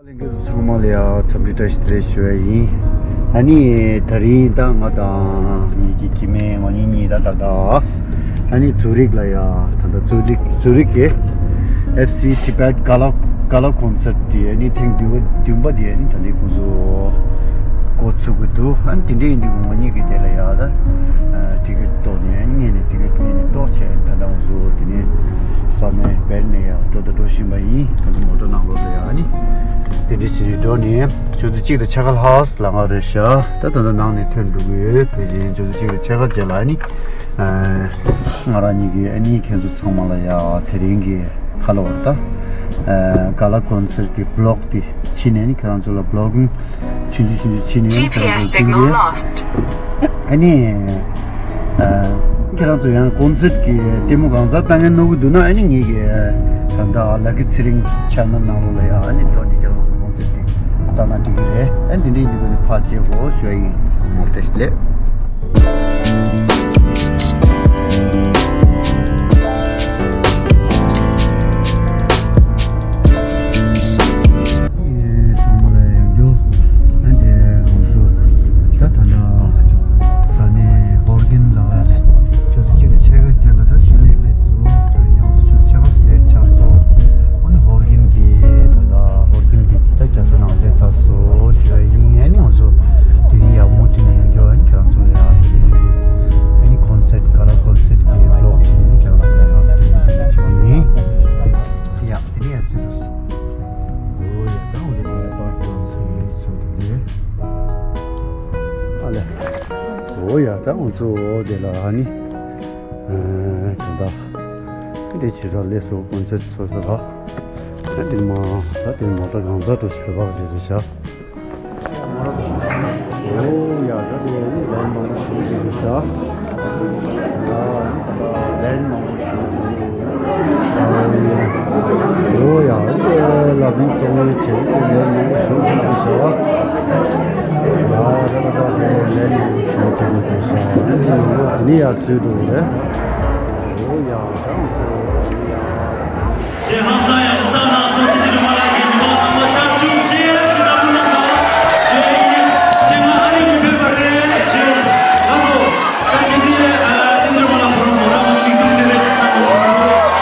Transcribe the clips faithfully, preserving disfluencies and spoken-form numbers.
ལྷན་རྒྱས་ཚང་མ་ལ་ཡ་འཚམས་འདྲི་བཀྲ་ཤིས་བདེ་ལེགས་ཞུ་བ་ཡིན། ཨ་ནི་དེ་རིང་ད་ང་དང་ངེད་ཀྱི་སྐྱེ་དམན་ངོ་གཉིས་གཉིས་ད་ད་ད་ཨ་ནི་ཛུ་རིག་ལ་ཡ་ད་ད་ཛུ་རིག་ཛུ་རིག་གི་ཨེཕ་སི་ཊི་བེཊ་གྷ་ལ་གྷ་ལ་ཀོན་སརཊ་དེ་ཨ་ནི་ཐེངས་བདུན་པ་བདུན་པ་དེ་ཨ་ནི་ད་འདི་ཁོང་ཚོ་འགོ་ཚུགས་ཀྱི་འདུག་ཨ་ནི་དེ་འདྲ་ཡིན་དུས་ངོ་གཉིས་ཀྱི་དེ་ལ་ཡ་ད་ཊི་ཀེ་ཊི་ཏོག་ནས་ཨ་ནི་ངས་ནས་ཊི་ཀེ་ཊི་ངས་ནས་ཏོག་བྱས་ད་ད་ཁོང་ཚོ་དེ་ནས་ས་གནས་བེཊ་ནས་ཡ་འགྲོ་ད་འགྲོ་བཞིན་པ་ཡིན། ཁོང་ཚོ་མོ་ཊ་ནང་ལོགས་ལ་ཡ་ཨ་ནི་དེ་འདྲ་བྱས་ནས་འགྲོ་ནས། ཆུ་ཚོད་གཅིག་དང་ཕྱེད་ཀ་ལྷག་ལ་ང་རེད་ཤག་ད་ད་ལྟ་ནང་ནས་ཐོན་འགྲོ་གི་ཡོད། དེ་བཞིན་ཆུ་ཚོད་གཅིག་དང་ཕྱེད་ཀ་རྗེས་ལ་ཨ་ནི་ང་རང་གཉིས་ཀྱི་ཨ་ནི་ཁྱེད་ཚོ་ཚང་མ་ལ་ཡ་དེ་རིང་གི་ཁ་ལོ་བར་ད་གྷ་ལ་ཀོན་སརཊ་གི་བི་ལོག་དེ་ཕྱིན་ནས་ཨ་ནི་ཁྱེད་རང་ཚོ་ལ་བི་ལོག་གིང་ཆུང་ཆུང་ཆུང་ཆུང་ཕྱིན་ནས་ཨ་ནི་ཁྱེད་རང་ཚོ་ལ་སྟོན་གི་ཡོད། ཨ་ནི། ཁྱེད་རང་ཚོ་ཡང་ཀོན་སརཊ་གི་ལྟད་མོ་གང་ཟག་ལྟ་མཁན་མནོ་གི་འདུག་ན་ཨ་ནི་ངེད་ཀྱི་ད་ལྟ་ལ་ཀི་ཚེ་རིང་ཆེ་ནལ་ནང་ལོགས་ལ་ཡང་ཨ་ནི་འགྲོ་ནས་ཁྱེད་རང་ཚོ་ཀོན་སརཊ་དེ་ལྟ་ན་འགྲིག་གི་རེད། ཨ་འདི་འདྲའི་འདི་ག་ནས་ཕར་བྱེད་དགོས་ཞུ་ཡ་ཡིན། བཀྲ་ཤིས་བདེ་ལེགས། ཚང་མ་ལ་ཡང་རྒྱུ། ཨ་འདི་ང་ཚོ་ད་ད་ལྟ་ས་གནས་ཧོར་གིན་ལ་ཆུ་ཚོད་གཅིག་དང་ཕྱེད་ཀ་རྗེས་ལ་ད་ཕྱི་ནས་སླེབས་སོང་། ད་ཡང་ང་ཚོ་ཆུ་ཚོད་ཕྱེད་ཀ་ལེཊ་ཆགས་སོང་། ཨ་ནི་ཧོར་གིན་གྱི་ད་ལྟ་ཧོར་གིན་གྱི་ད་རྒྱལ་ས་ནང་སླེབས་ཚར་སོང་ཞུ་ཡ་ཡིན། ཨ་ནི་ང་ཚོ་དེ་རིང་ཡག་མོ་དེ་ནས་ཡང་རྒྱུ་ཨ་ནི་ཁྱེད་རང་ཚོ་ལ་ཡང་དེ་རིང་གི་ཨ་ནི་ཀོན་སརཊ་གྷ་ལ་ཀོན་སརཊ་གི་བི་ལོག་དེ་ནི་ཁྱེད་རང་ཚོ་ལ་ཡང་དེ་རིང་གི་ཡིན། ཡ་དེ་ནས་ཡང་ཚུད་སོང་། ཨོ་ཡ་ད་འོ་དེ་ནས་པར་ཏོ་ཚུད་སོང་དེ་ནས། ཨ་ལས། ཨོ་ཡ་ད་ང་ཚོ་འོ་དེ་ལ་ཨ་ནི། ཨ་ད་ད། དེ་བྱེད་ས་སླེབས་སོང་ཀོན་སརཊ་ཚོགས་ས་ལ། ད་དེ་མ་ད་དེ་མོ་ཊ་གང་ཚ་འགྲོ་ཞོད་པ་ཞིག་རེད་ཤག་ཨོ་ཡ་ད་དེ་ནི་ལན་མང་པོ་ཞིག་རེད་ཤག་ལན་མང་པོ་ཞིག་རེད། ཨོ་ཡ་དེ་ལ་ཕིང་ཚོང་ལས་བྱེད་དེ་ལན་མང་པོ་ཞིག་རེད་ཤག་ཡ་ད་ད་ད་དེ་ལན་མང་པོ་ཞིག་རེད་ཤག་དེ་ནི་ཡར་ཚུད་འགྲོ་གི་རེད། ཨོ་ཡ་ད་ང་ཚོ་ཡ། ཞེས་ཧང་སང་ཡང་ཐོག་མཐའ་ནང་སོ་སོ་གི་རིག་པ་ལ་ཡིན་མི་མང་ཚང་མ་ཕྱག་ཞུ་ཅེས་ཅི་ལྟ་བུ་ལ་ཞེས་ཡིན། ཞེས་ང་ཨ་རི་ནས་ཕེབས་པ་རེད་ཞེས་ང་ཚོ་ས་ཀི་ཏི་ཨ་ཏི་རི་མ་ལ་ཁོ་རང་མོ་རང་མོ་མི་ཚུགས་ཟེར་རེད་ཞེས་ང་ཚོ།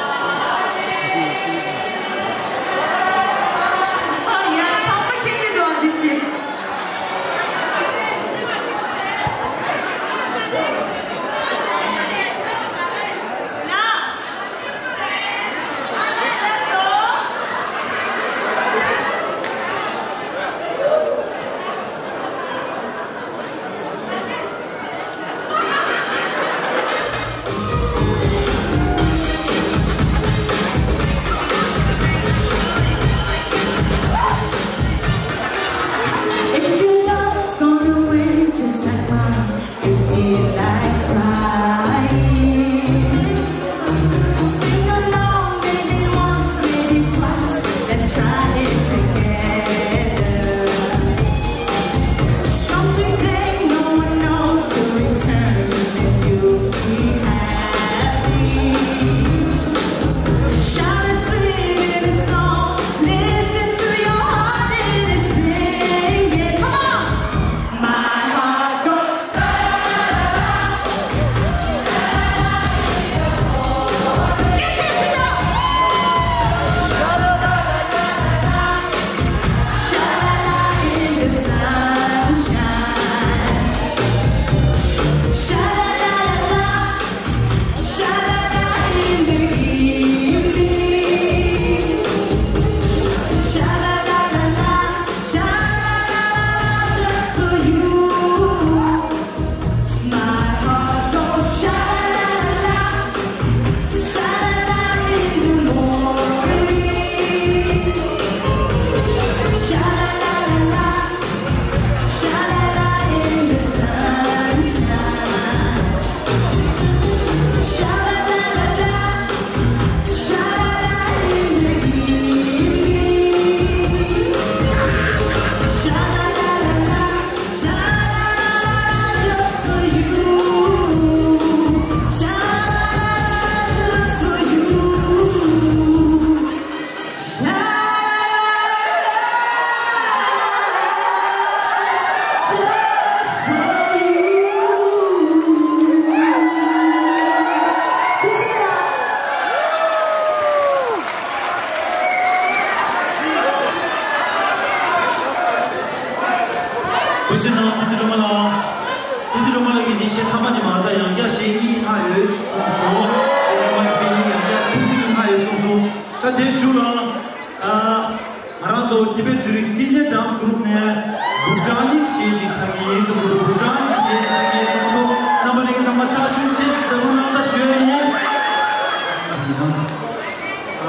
དེ་ཞུ་ལ། ཨ། ང་རང་ཚོ་ཊི་བེཊ་ཛུ་རིག་སི་ནི་ཡར་ཌན་སི་གུ་རུབ་ནས་བྷུ་ཊ་ནི་སི་ཞེས་ཅིག་གྲགས་ཀྱི་ཡིན་གསུངས་འདུག་བྷུ་ཊ་ནི་སི་ཞེས་ཅིག་གྲགས་ཀྱི་ཡིན་གསུངས་འདུག་རྣམ་པ་ལྷན་རྒྱས་ཚང་མ་ཕྱག་ཤུགས་ཆེ་ཙམ་གནང་ད་ཞུ་ཡ་ཡིན།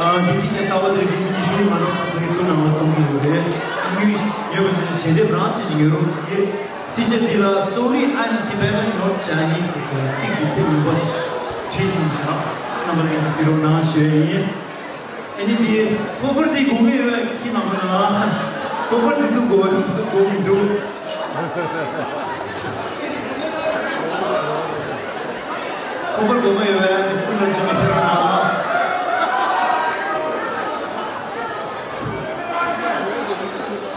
ཨ། འདི་ཊི་ཤར་ཊི་གསར་པ་དེ་རིང་ཉི་ཤུ་མ་གཏོགས་ངའི་སུ་ནང་ལ་བཙོང་གི་ཡོད་རེད། དངུལ་ཡོད་པ་ཅིག་ཞལ་འདེབས་རང་བྱེད་བཞིན་ཡོད་རུང་ཡིན། ཊི་ཤར་ཊི་འདི་ལ་Sorry, I'm Tibetan, not Chinese ཟེར་བའི་ཚིག་འདི་དཔེ་མི་སྲིད་པ་བྲིས་ཡིན་ཤག་རྣམ་པ་ལྷན་རྒྱས་གཟིགས་རོགས་གནང་ཞུ་ཡ་ཡིན། ཨ་ནི་དེ་ཀོ་བར་དེ་དགོས་ཀྱི་ཡོད་ཁྱི་ནང་ལ། ཀོ་བར་དེ་ཚུར་དགོས་ཚུར་དགོས་མི་འདུག་ཀོ་བར་དགོས་ཀྱི་ཡོད་དེ་ཚུར་ལ་འཇོག་ཕེབས་ན། ཐུགས་རྗེ་ཆེ།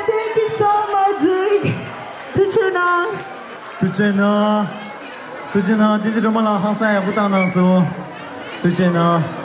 Thank you so much. ཐུགས་རྗེ་གནང་། ཐུགས་རྗེ་གནང་། ཐུགས་རྗེ་གནང་། དེ་དེ་སྒྲོལ་མ་ལགས་ཧང་སང་ཡག་པོ་བཏང་གནང་སོང་། ཐུགས་རྗེ་གནང་།